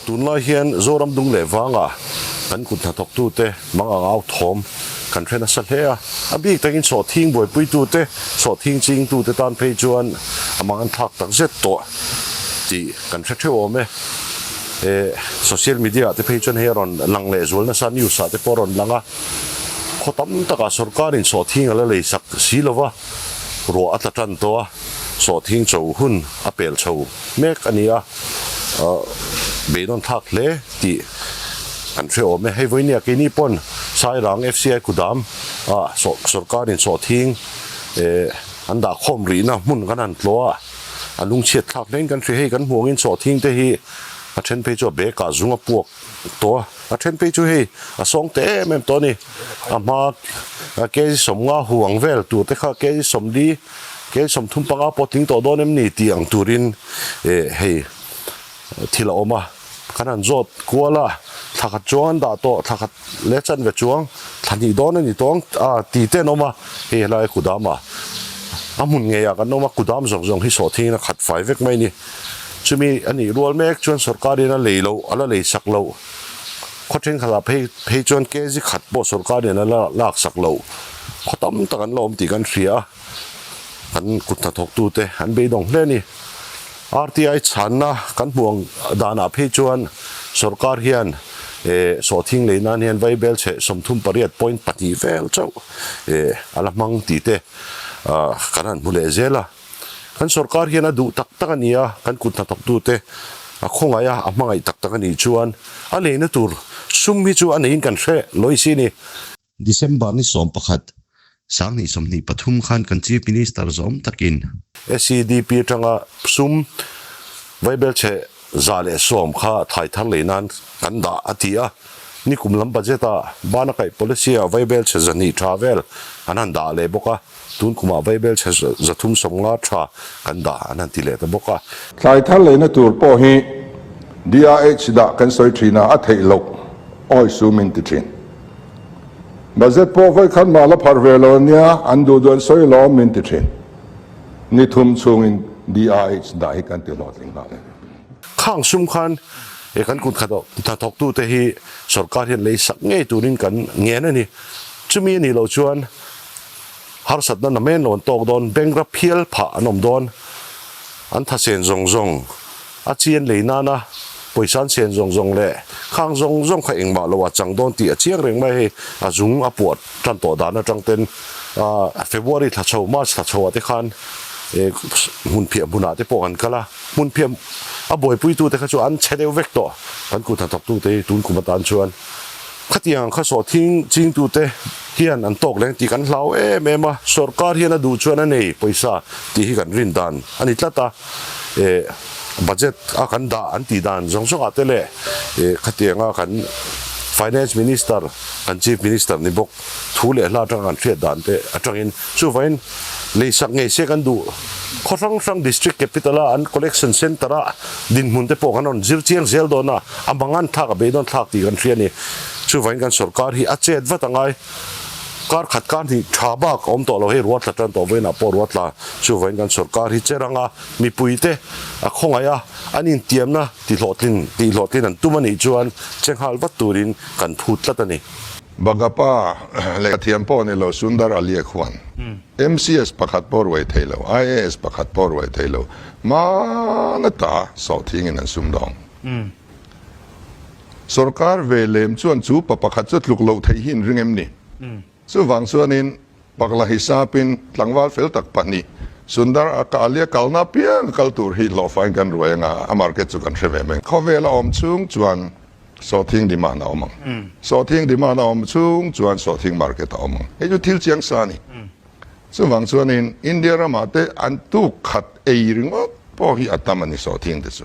Tunlai hian Zoram dung leh vangah kan kut hnathawktute mang ang au thawm kan hre nasa hle a. A bik takin sawhthing buaipuitute, sawhthing chingtute tan phei chuan a mang an thlak tak zet tawh tih kan hre theuh awm e. Social media ah te phei chuan hei a rawn lang leh zual nasa, news ah te pawh a rawn lang a. Khaw tam takah sorkarin sawhthing a la lei sak si lo va, ruah a tla tan tawh a, sawhthing cho hun a pel chho mek a ni a, beidawn thlak hle tih kan hre awm e. Hei vawinia keini pawn Sairang FCI kudam ah sorkarin sawhthing an dah khawm rihna hmun kan han tlawh a, a lungchhiat thlak hlein kan hria. Hei kan hmuh angin sawhthing te hi a then phei chu a bag ah zung a puak tawh a, a then phei chu hei a sawng teh em em tawh a ni. A hma kg 50 hu ang vel tur te kha kg 40, kg 35 pawh tling tawh dawn em ni tih ang turin eh hei thil a awm a. Kan han zawt kual a, thla khat chuang an dah tawh, thla khat leh chanve chuang thla hnih dawn a ni tawng a ti te an awm a, hei helai kudam ah a hmun ngei ah kan awm a, kudam zawng zawng hi sawhthing in a khat fai vek mai a ni. Chumi a nih rual mek chuan sorkar in a lei loh, a la lei sak loh, khaw thenkhat ah phei phei chuan kg khat pawh sorkar in a la lak sak loh, khaw tam tak an la awm tih kan hria a, kan kut hnathawk tute an beidawng hle a ni. RTI chhanna kan hmuh ang danah phei chuan sorkar hian eh sawhthing lei nan hian vaibel chhe 38.2 vel chauh eh a la hmang tih te ah kan han hmu leh zel a. Kan sorkar hian a duh tak tak a ni a, kan kut hnathawktute a khawngaih a, a hmangaih tak tak a nih chuan a leina tur sum hi chu a neiin kan hre lawi si a ni. December ni 11, 2023 khan kan Chief Minister zawm takin. SEDP atanga sum vaibelchhe 110 kha thai thar lei nan kan dah a ti a, nikum lam budget ah bana kaih policy ah vaibelchhe 200 tha vel an han dah leh bawk a, tun kumah vaibelchhe 350 tha kan dah an han ti leh ta bawk a. Thlai thar leina tur pawh hi DRH dah kan sawi thin a, a theih loh awi sum in ti thin. Budget pawh vawi khat mah la pharh ve lo ania, an duh duh an sawi lo min ti thin. Ni thum chhungin DRH dah hi kan ti hlawhtling nghal e. Khang sum khan he kan kut hnathawktute hi sorkar hian lei sak ngei turin kan ngen a ni. Chumi a nih loh chuan harsatna namen lo an tawk dawn, bank rap phial phah an awm dawn, an thasen zawng zawng. A chian lei nana pawisa an chen zawng zawng leh khang zawng zawng kha engmah lo a chang dawn tih a chiang reng mai hei a zung a puah tan tawh dan atang ten February thla chho March thla chho ah te khan hmun phiah hmunah te pawh kan kal a hmun phiah a buaipui tu te kha chu an chhe deuh vek tawh kan kut hnathawk tu te hi tun kum atan chuan khatiang ang kha sawhthing ching tu te hian an tawk leng tih kan hlau em em a sorkar hian a duh chuan a nei pawisa tih hi kan rin dan a ni tlat a. Eh budget a kan dah an tih dan zawng zawng ah te leh eh khatianga kan finance minister kan chief minister ni bawk thu leh hla atanga kan hriat dan te atangin chuvain leisak ngei se kan duh khaw hrang hrang district capital a an collection center a dinhmun te pawh kan rawn zir chiang zel dawn a a mangan thlak a beidawn thlak tih kan hria a ni chuvain kan sorkar hi a chet vat angai. Kar khat kar hnih tha bak a awm tawh lo hei ruat tla tan tawh vawiinah pawh ruat tla chuvain kan sorkar hi che ranga mipuite a khawngaih a an intiamna tihlawhtlin tihhlawhtlin an tum a nih chuan che nghal vat turin kan phut tlat a ni. Bagapa lehkha thiam pawh ni lo Sundar Alia khuan MCS pakhat pawh ruai thei lo, IAS pakhat pawh ruai thei lo, hmana ta sawhthingin an sumdawng. Sorkar ve lem chuan chu pa pakhat chu tluk loh theih hi in ring em ni? Chuvang chuanin Pakla hisapin tlangval fel tak pahnih Sundar a Kalia kalna piang kal tur hi hlawhfain kan ruai anga a market chu kan hre ve mai. Khawvel a awm chung chuan sawhthing demand a awm ang. Sawhthing demand a awm chung chuan sawhthing market a awm ang. Hei chu thil chiang sa a ni. Chuvang chuanin India ramah te an tuk khat ei ringawt pawh hi a tam a ni sawhthing te chu.